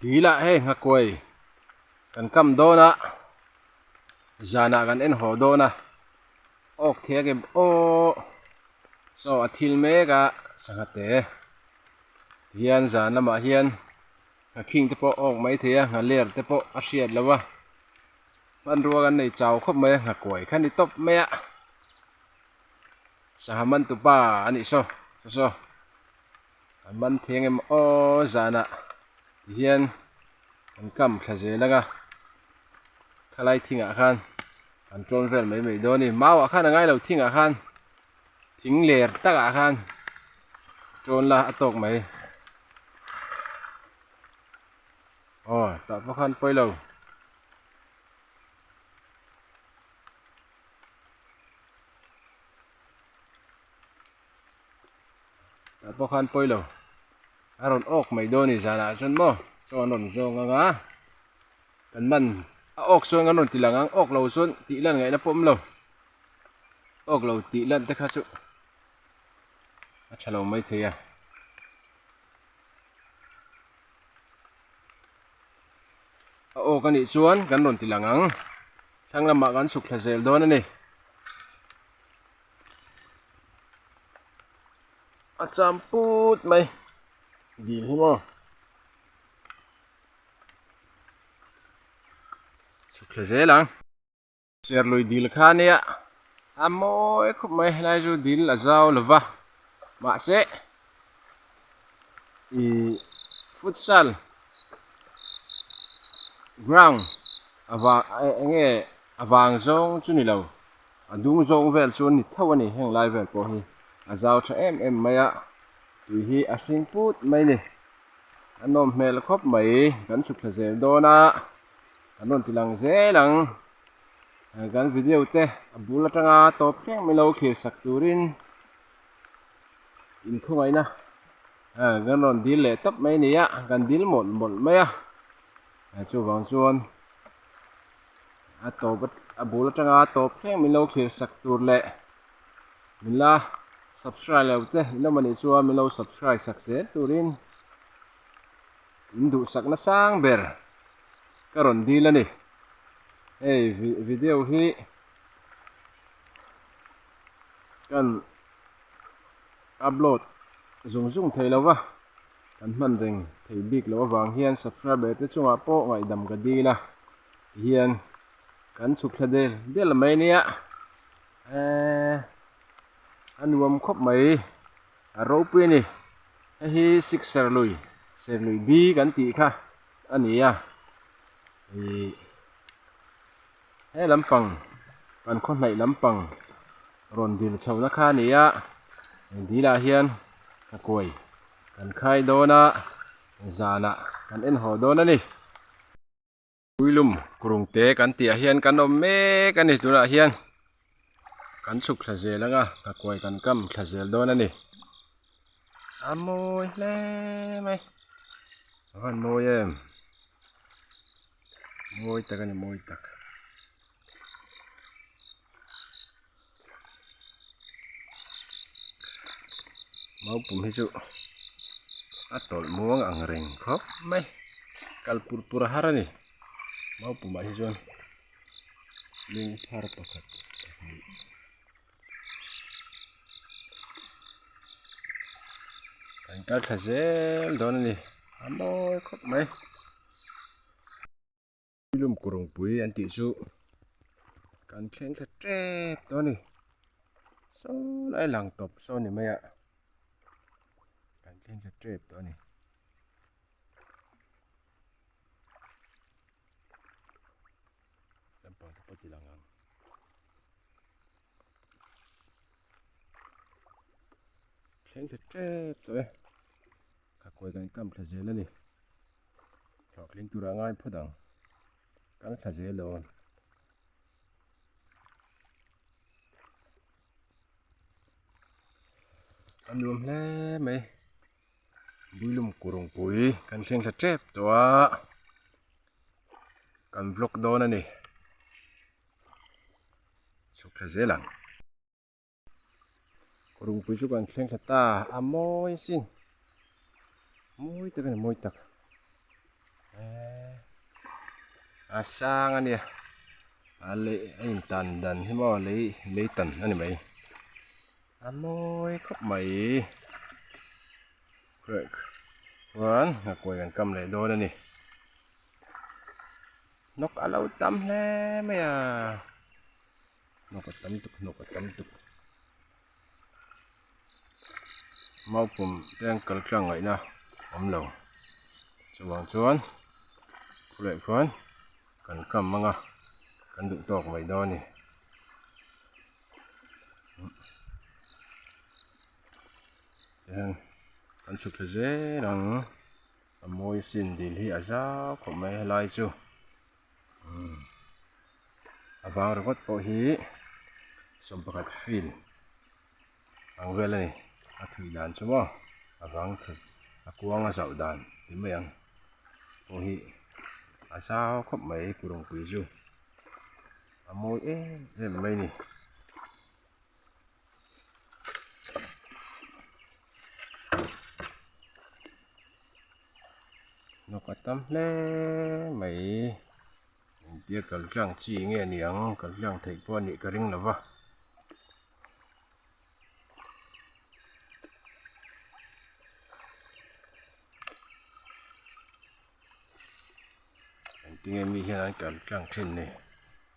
Dilah hei nghakuai kan kam dawn a, zanah kan en haw dawn a, awk thei a kem aw saw a thil mek a sangha te tihian zan lamah hian nghakhing te pawh awk mai thei a nghaler te pawh a hriat loh a hmanrua kan nei chau khawp mai a nghakuai kha ni tawp mai a sangha man tupa a nih saw saw saw. A man theng em aw zanah tihian an kam thla zel ang a khalai thingah khan an tawn vel mai mai dawn a ni mau ah khan a ngai lo thingah khan thing ler takah khan tawn la a tawk mai aw tah pawh khan pawi lo. Tah pawh khan pawi lo a rawn awk mai dawn a ni zanah chuan maw chaw an rawn zawng ang a kan man a awk chuan kan rawn ti lang ang awk lo chuan tih lan ngaihna pawh awm lo awk lo tih lan te kha chu a tha lo maithei a. A awk a nih chuan kan rawn ti lang ang thlang lamah kan chhuk thla zel dawn a ni. A cham put mai dil hi maw chhuk thla zel ang serlui dil kha ania a mawi khawp mai helai chu dil a zau lova mahse ih futsal ground avang eng nge a vang zawng chu ni lo. A dung zawng vel chu ni tho a ni heng lai vel pawh hi a zau tha em em mai a tui hi a hring put mai a ni a nawm hmel khawp mai kan chhuk thla zel dawn a kan rawn ti lang zel ang kan video te a bul atanga tawp thleng mai lo thlir sak turin inkhawngaihna kan rawn dil leh tawp mai a ni a kan dil mawlh mawlh mai a chuvang chuan. A tawp a bul atanga tawp thleng min lo thlir sak tur leh min la subscribe lo te in awm anih chuan min lo subscribe sak zel turin in duhsak na sang ber ka rawn dil a ni hei video hi kan upload zung zung thei lo va kan hman reng thei bik loh avang hian subscriber te chungah pawh ngaihdam ka dil a tihian kan chhuk thla del del mai ania eee a nuam khawp mai a ropui a ni hei hi sixer lui serlui bi kan tih kha a ni a ihh he lampang kan khaw hnaih lampang rawn dil chho na kha a ni a dil ah hian ka kuai kan khai dawn a zanah kan en haw dawn a ni. Puilum kurungte kan tih ah hian kan awm mek a ni tunah hian kan chhuk thla zel ang a ka kuai kan kam thla zel dawn a ni a mawi hle mai a van mawi em mawi tak a ni mawi tak. Maupum hi chu a tawlh muang ang reng khawp mai kal pur pur a har a ni maupum ah hi chuan lung phar pakhat pahnih kan kal thla zel dawn a ni a mawi khawp mai. Lum kurungpui an tih chu kan thleng thla tep tawh a ni saw lai lang tawp saw ni mai a kan thleng thla tep tawh a ni. Lampang te pawh ti lang ang. Thleng thla tep tawh e. Ka kawi kan kam thla zel a ni. Hlawhtling tura ngai phawt ang. Kal thla zel dawn. A nuam hle mai. Builum kurungpui kan thleng thla tep tawh a. Kan vlog dawn a ni. Chhuk thla zel ang. Rungpui chu kan thleng thla ta a mawi asin mawi tak a ni mawi tak. A sang a nia a lei a in tan dan hi maw lei lei tan a ni mai a mawi khawp mai chuan nghakuai kan kam leh dawn a ni hnawk a lo tam hle mai a hnawk a tam tuk hnawk a tam tuk Maupum te an kal tlang ngaihna awm lo chuvang chuan khuleh khuan kan kam ang a kan duh tawk mai dawn a ni tihian kan chhuk thla zel ang a mawi sin dil hi a zau khawp mai helai chu a vang ringawt pawh hi sawmpakhat feel. Ang vel a ni a thui dan chu maw a vang thut a kuang a zauh dan ti mai ang pawh hi a zau khawp mai kurungpui chu a mawi em em mai a ni. Hnawk a tam hle mai engtia kal tlang chi nge ni ang kal tlang theih pawh a nih ka ring lo va. Engtinge mi hian an kal tlang thin ni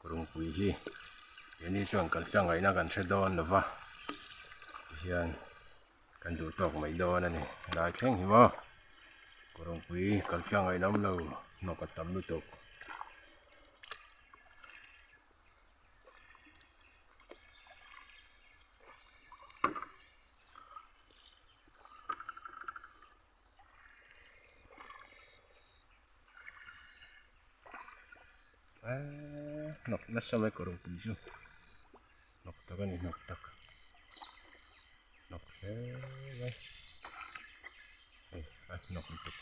kurungpui hi keini chuan kal tlang ngaihna kan hre dawn lo va tihian kan duh tawk mai dawn a ni helai thleng hi maw kurungpui kal tlang ngaihna awm lo hnawk a tam lutuk. Hnawk nasa mai kawr pui chu hnawk tak a ni hnawk tak hnawk hle mai hei a hnawk lutuk.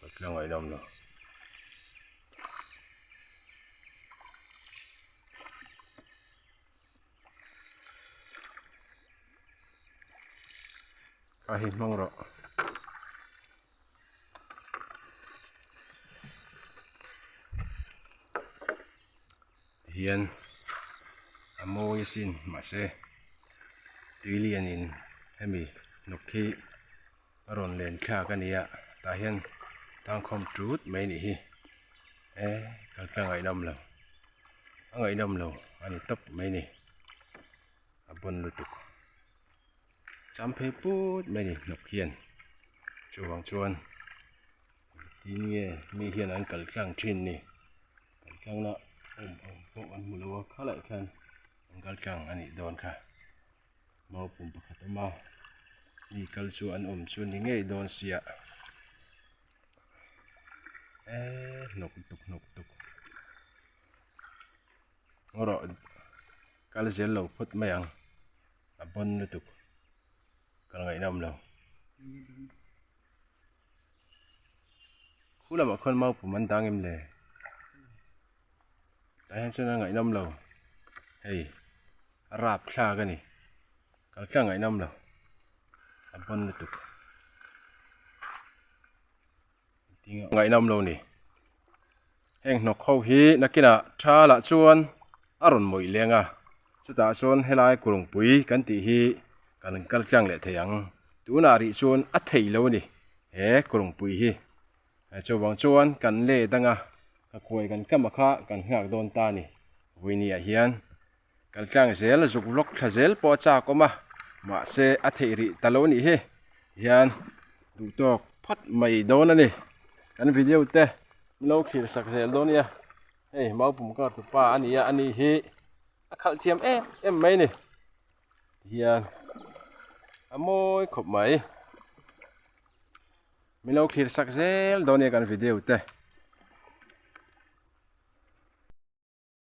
Ka tla ngaihnawm lo. Kha hi hmang rawh. Tihian a mawi asin mahse tui lianin hemi hnawk hi a rawn len thlak a ni a tah hian tangkhawm tut mai a nih hi e kal tlang ngaihnawm lo a ngaihnawm lo a ni tawp mai a ni a bawn lutuk cham phei put mai a ni hnawk hian chuvang chuan engtin nge mi hian an kal tlang thin ni kal tlang na awm ang pawh an hmu lo a khalai khan an kal tlang a nih dawn kha. Maupum pakhat awm a mi kal chu an awm chu ni ngei dawn sia eee hnawk tuk hnawk tuk ngaw rawh kal zel lo phawt mai ang a bawn lutuk kal ngaihnawm lo khu lamah khuan maupum an dang em le tah hian chuan a ngaihnawm lo hei. A rap thlak a ni kal tlang ngaihnawm lo a bawn lutuk ngaihnawm lo ni heng hnawk ho hi nakinah tha lah chuan a rawn mawih leng a chutah chuan helai kurungpui kan tih hi kan kal tlang leh thei ang tunah rih chuan a thei lo a ni he kurungpui hi chuvang chuan kan let anga ka khuai kan kam a kha kan nghak dawn ta a ni vawinia hian. Kal tlang zel zuk vlog thla zel pawh a chak awm a mahse a theih rih ta lo anih hi hian duh tawk phawt mai dawn a ni kan video te min lo thlir sak zel dawn nia hei maupum kar tu pa a ni a ani hi a khalh thiam em em mai a ni tihian a mawi khawp mai min lo thlir sak zel dawn nia kan video te.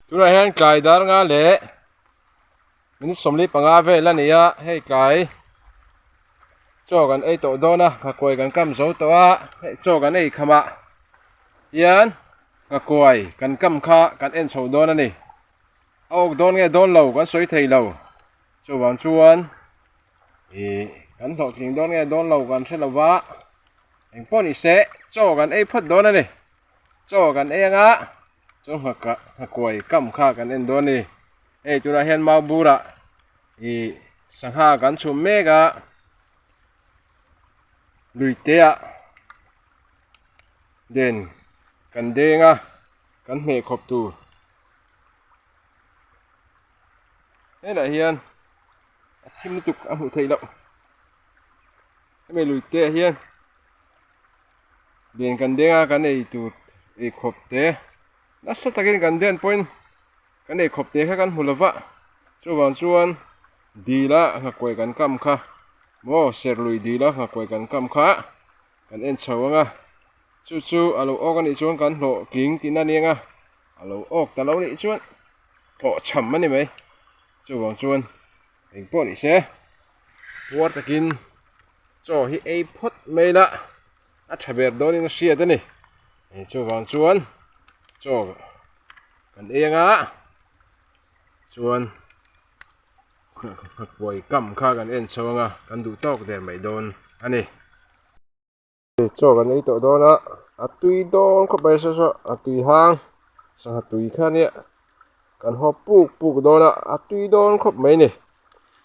Tunah hian tlai dar nga leh minute 45 vel a ni a hei tlai chaw kan ei tawh dawn a nghakuai kan kam zo tawh a hei chaw kan ei kham ah hian nghakuai kan kam kha kan en chho dawn a ni a awk dawn nge dawn lo kan sawi thei lo chuvang chuan ih. Kan hlawhtling dawn nge dawn lo kan hre lo va, eng pawh ni se chaw kan ei phawt dawn a ni. Chaw kan ei anga chu nghakuai kam kha kan en dawn a ni. Hei tunah hian mau burah ih sangha kan chhum mek a, luite ah den kan deng a, kan hmeh khawp tur. Helaiah hian a thim lutuk a hmuh theih loh hemi lui te ah hian den kan deng a kan ei tur ei khawp te nasa takin kan den pawhin kan ei khawp te kha kan hmu lo va chuvang chuan dil a nghakuai kan kam kha maw serlui dil a nghakuai kan kam kha kan en chho ang a chu chu a lo awk a nih chuan kan hlawh tling tihna a ni ang a a lo awk ta lo nih chuan hlawh chham a ni mai chuvang chuan eng pawh ni se puar takin chaw hi ei phawt mai la a tha ber dawnin a hriat a ni chuvang chuan chaw kan ei ang a chuan. Nghakuai kam kha kan en chho anga kan duh tawk der mai dawn a ni. Chaw kan ei tawh dawn a, a tui dawn khawp mai saw saw a tui hang sangha tui kha nia kan haw puk puk dawn a, a tui dawn khawp mai ni.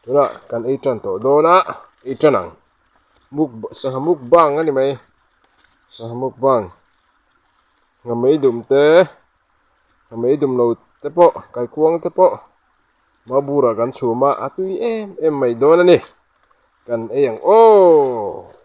Tunah kan ei tan tawh dawn a, ei tan ang muk sangha mukbang a ni mai sangha mukbang nghamei dum te nghamei dum lo te pawh kaikuang te pawh. Mabura kan chhum a, a tui em em mai dawn a ni. Kan ei ang aw.